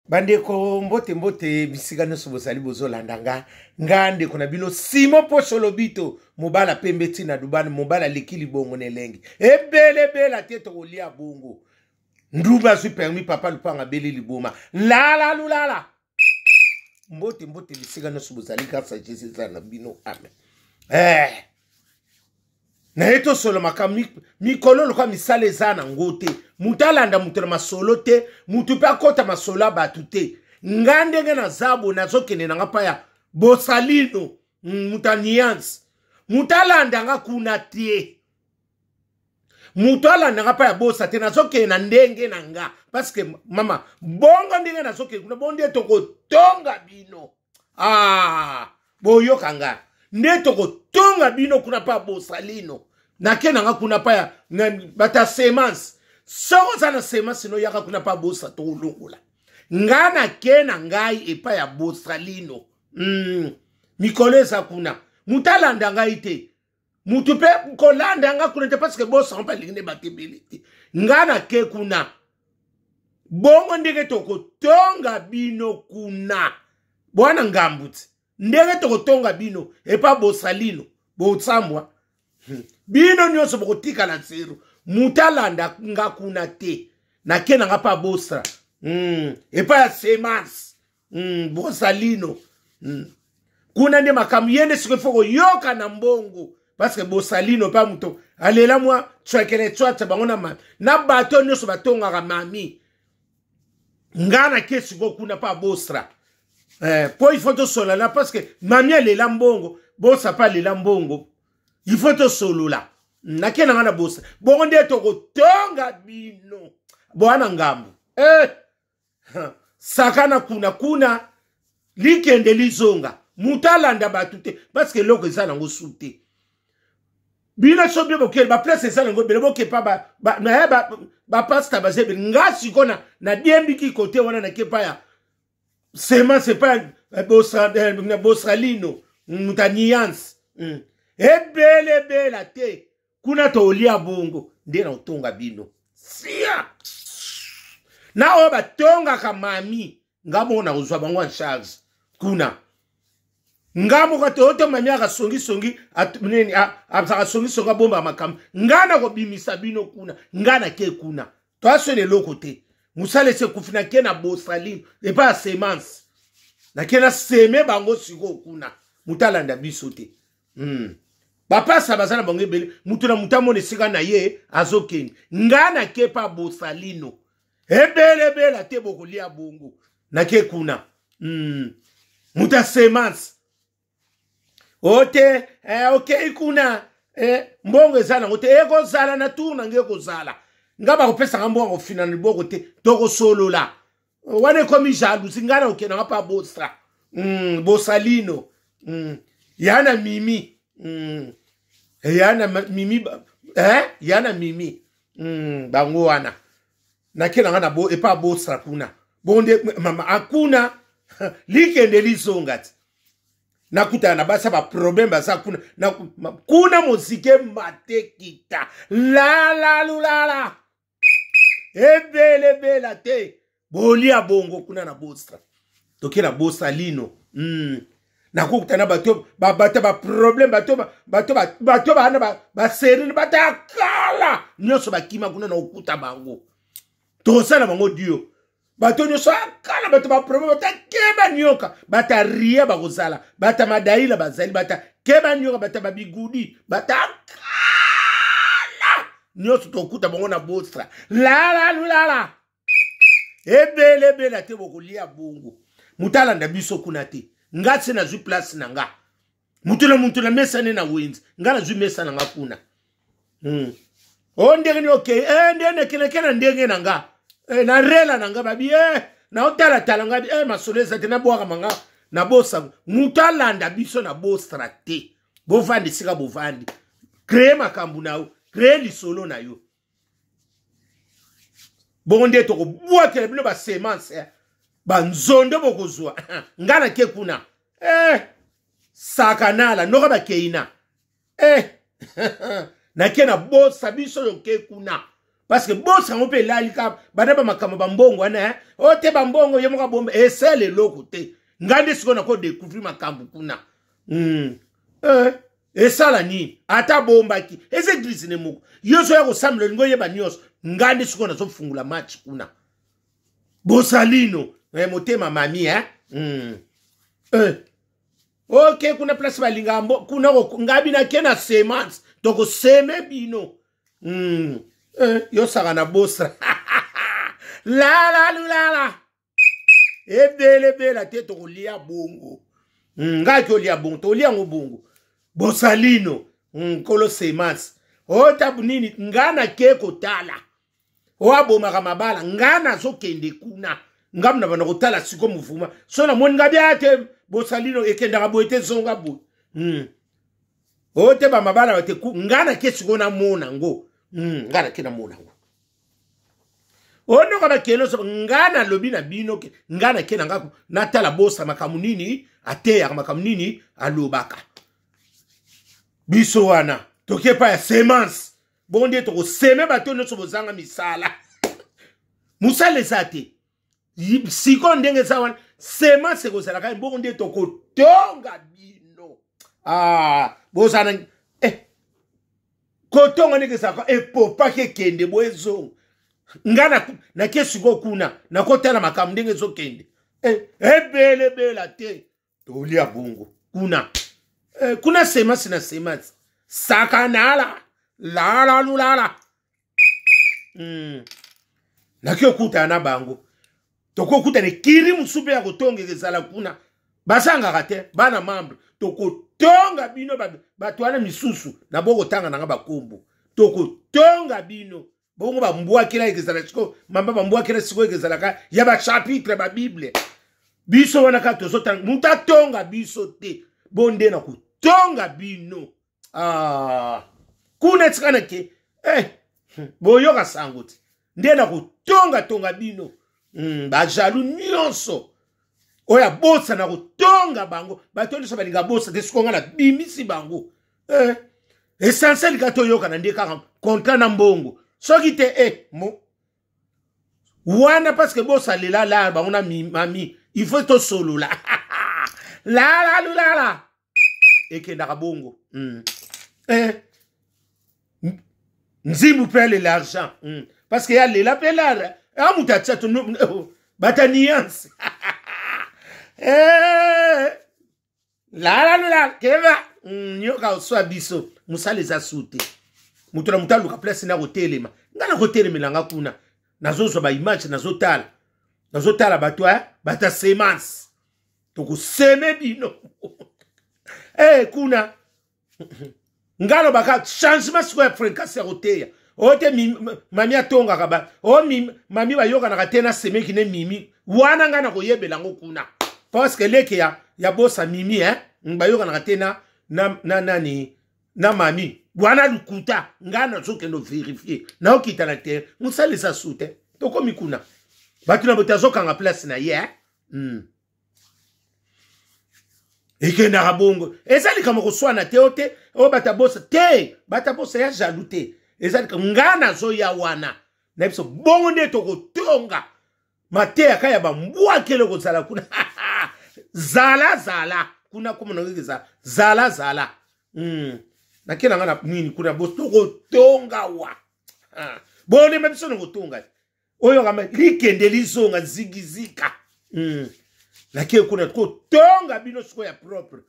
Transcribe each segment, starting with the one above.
Bandeko, mbote mbote bisika nyonso bozali bozolanda nga. Nga ndeko na bino Simon Posho Lobito, mobala pembe ti na Dubani, mobala aleki libongo na elengi. Ebele bela te tokolia bongo. Ndumba azwi permis, papa lupanga abeli liboma. Lala lulala. Mbote mbote bisika nyonso bozali, grâce à Jésus ezala na bino. Amen. Naye tosolo makambo mikolo lokola misala eza na ngo te. Moto alanda moto na masolo te, moto mpe akota masolo ya bato te. Nga ndenge naza boye, nazokende na nga mpa ya Bosalino, moto ya nuance. Moto alanda nga kuna te. Moto alanda nga mpa ya Bosa te, nazokende na ndenge na nga. Parce que mama, bongo ndenge nazokende kuna, bongo nde tokotonga bino. Boyoka nga nde tokotonga bino kuna mpa Bosalino. Nake na nga kuna mpa ya bata semence. Soko oza na semence no yaka kuna mpa Bosa, tokolongola. Nga nake na ngai epai ya Bosalino. Mikolo eza kuna. Moto alanda ngai te. Mutu pe kolanda nga kuna te, parce que Bosa mpe alingi nde bato ebele te. Nga nake kuna. Bongo ndenge tokotonga bino kuna. Bwana ngambu ti. Ndenge tokotonga bino epa Bosalino, botsambwa. Bino nyonso bokotikala zero. Mutu alanda nga kuna te. Nake na nga pa Bosa. Epa ya semence. Bosalino. Kuna nde makambo ye nde sikoyo fo koyoka na mbongo. Parce que Bosalino pa moto alela mwa tswekele tswatsa bango na mami. Na bato nyonso batongaka mami. Nga na ke sikoyo kuna pa Bostra. Po il faut tosolola parce que mami alela mbongo, Bosa pa alela mbongo. Il faut tosolola. Nake na nga na Bosa. Bongo nde tokotonga bino. Bwana ngambo. Sakana kuna kuna likende lizonga. Moto alanda bato te parce que eloko eza nango su te. Bino so bino bokele ba place eza nango ebele, bokepa ba, na ya ba pasta baza ebele. Nga sikoyo na diembiki kote wana na kepa ya semence epa ya na Bosalino, moto ya nuance. Ebele ebela te. Kuna tolia bongo nde na otonga bino. Sia! Na oyo batongaka mami, nga moko na kozwa bango en charge kuna. Nga moko te, oyo mami aka songi songi, at, nini, a, azaka songi songi abomba makambo. Nga na kobimisa bino kuna, nga na ke kuna. Toaswele eloko te. Mosala ese ekufi, na ke na Bosalino, epa ya semence. Na ke na seme bango sikoyo kuna. Moto alanda biso te. Bapasa baza na bango ebele, moto na moto amona esika na ye azokende. Nga na ke pa Bosalino. Ebele ebele te bokolia bongo. Na ke kuna. Moto ya semence. Ote, okei kuna. Mbongo eza nango te. Ekozala na tour na nge ekozala. Nga bakopesaka mbongo kofina na liboko te. Tokosolola. Wana ekomi jalousie. Nga na okenda nga pa Bosa. Bosalino. Ya na Mimi. Ya na Mimi ba-, Ya na Mimi. Bango wana. Nakela nga na bo, epa Bosa kuna. Bonde, mama, akuna. Likende lizonga ti. Nakutana na basa ba problème baza kuna. Na, ma, kuna mozike matekita. La la lulala. Ebele bela te. Bolia bongo kuna na Bosa. Toke na Bosalino. Nakokutana bato, ba, bato ba problème, bato ba, bato ba, bato ba, ba, ba serine, bato ya kala. Nyonso bakima kuna na okuta bango. Tosala bango dio. Bato nyonso ya kala, bato ba problème, bato ya keba nyoka, bato ya ria bakozala, bato ya madaila bazali, bato ya keba nyoka, bato ya babigudi, bato ya kala. Nyonso tokuta bango na Bosa. Lala lulala. Ebele ebele te bokolia bongo. Moto alanda biso kuna te. Nga se nazwi place na nga. Moto na moto na mesa ne na wenze. Nga nazwi mesa na nga kuna. O ndenge ni okei. Ndenge nekene na ndenge na nga. Na rela na nga babi. Na otala tala nga bi. Masolo eza te na bwaka manga na Bosa. Moto alanda biso na Bostra te. Bovandi sika bovandi. Créer makambo na yo. Créer lisolo na yo. Bongo nde tokobwakela bino ba semence, Ba nzondo bokozwa. Nga na ke kuna. Sakanala, noka ba keina. Na ke na Bosa biso yo ke kuna. Parce que bosa yango mpe elali kaka banda bamakambo bambongo wana o te bambongo ye moko abomba esala eloko te. Ngai nde sikoyo nakodécouvrir makambo kuna. Esala nini? Ata abombaki eza eglise ne moko, yo so ya kosambela olingi oyeba nyonso. Ngai nde sikoyo nazofungula match kuna. Bosalino motema mami eh? Ok, kuna place balingaka mbo kuna ngai bino ake na semence, tokoseme bino. Yosaka na bosra lala lulala ebelebela te, tokolia bongo. Ngai tolia bongo, tolia yango bongo. Bosalino, nkolo semence otabu nini, ngai nake kotala oyo abomaka mabala. Ngai nazokende kuna, ngai na banda kotala siko muvuma so namoni ngai bia te. Bosalino ekendaka boye te, zonga boye. Oyo te bamabala bate, ngai nake sikoyo namona ngo. Ngai nake namona ngo oyo ndoko bakende so. Ngai nalobi na bino ke ngai nake na ngai natala bosa makambo nini ateyaka, makambo nini alobaka. Biso wana toke epai ya semence, bongo nde tokoseme bato nyonso bozanga misala. Mosala eza te sikoyo ndenge eza wana, semence ekozalaka, bongo nde tokotonga bino. Ah, bozala kotonga ndenge ezalaka, epopaki ekende bo ezonga. Nga nake sikoyo kuna nakotala makambo ndenge ezokende. Ebelebela te, tolia bongo kuna. Kuna semasi na semasi sakanala lala lulala. Naki okutana na bango, tokokutana ekiri mosusu mpe ya kotongeka ezala kuna, bazangaka te bana membre. Tokotonga bino bato wana misusu na bokotanga nanga bakombo, tokotonga bino bongo. Bambwakela ekezala sikoyo mamba, bambwakela sikoyo ekezalaka ya bachapitre babible. Biso wana kaka tozotanga, moto atonga biso te, bo nde na kotonga bino. Ah, kuna etika na ke boyoka sango te, nde na kotongatonga bino. Bajalu nyonso oyo abosa na kotonga bango, bato nyonso balinga bosa te, sikoyo nga nabimisi bango. Essentiel kaka toyokana nde kaka contrat na mbongo, soki te mo wana parce que bosalela la bango na mami, il faut tosolola lala lulala ekendaka bongo. Nzimbu mpe alela argent, parce que ya lela mpe lara a moto atia to bata nuance. Lala lulala keba. Nyoka oswa biso, mosala eza su te. Moto na moto aluka place na kotelema. Ngai nakotelemela nga kuna, nazozwa baimage, nazotala, nazotala bato bato ya semence, tokoseme bino. Kuna ngai alobaka changement sikoyo ya fréquence ya koteya oyo te. Mami atongaka ba oyo mami bayokanaka te na semeki ne mimi wana, ngai nakoyebela yango kuna parce que leke ya bosa mimi bayokanaka te na nani na mami wana, lukuta. Ngai nazokende vérifier, naokita na terrain, mosala eza su te. Tokomi kuna, bato na boto azokanga place na ye. Ekendaka bongo, eza likambo koswana te o te oyo bato abosa te, bato abosa ya jaloux te. Eza likambo ngai nazoya wana na biso, bongo nde tokotonga mateyaka ya bambwakele kozala kuna. Zala zala kuna, komona eza zala zala. Nake na nga na nini kuna, bo tokotonga wa bolema biso na kotonga oyo kama likende lizonga zigizika. Nake kuna kotonga bino sikoyo ya propre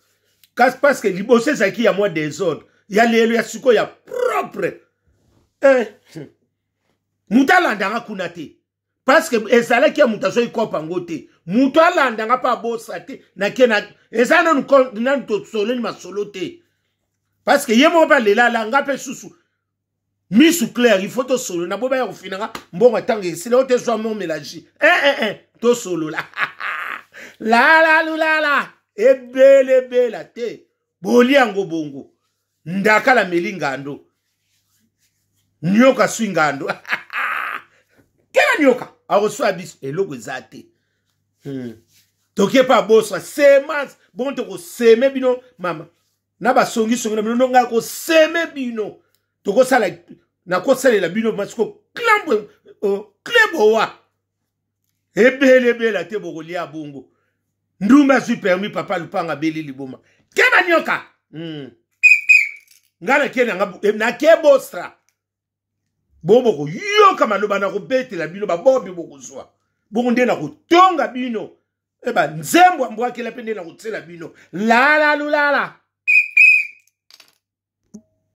kasi, parce que liboso ezalaki ya mwa désordre, ya lelo ya sikoyo ya propre. Moto alandanga kuna te parce que ezalaki ya moto azoi kopa yango te. Moto alandanga mpe abosa te, nake na eza nanu nanu tosoleli masolo te parce que ye moko mpe alela alanga mpe susu misu clair. Il faut tosolola na bo baya kofinanga mbongo ntango esila oyo te, zwa momela ji tosolola lala lulala ebelebela te, bolia yango bongo. Ndakala meli ngando, nyoka swi ngando, kela nyoka akoswa biso, eloko eza te. Toke mpe aboswa semence, bongo tokoseme bino mama na basongisongi na bino, ndonga koseme bino, tokosala Nakosalela bino masiko klambwe oh, klebowa ebele ebela te bokolia bongo. Ndumba azwi permis papa lupanga abeli liboma. Keba nyoka. Nga nake nanga eh, nake bostra. Bongo bokoyoka maloba na kobetela bino babombi bokozwa. Bongo nde nakotonga bino. Eba nzembo ambwakela mpe nde nakotiela bino. Lala lulala.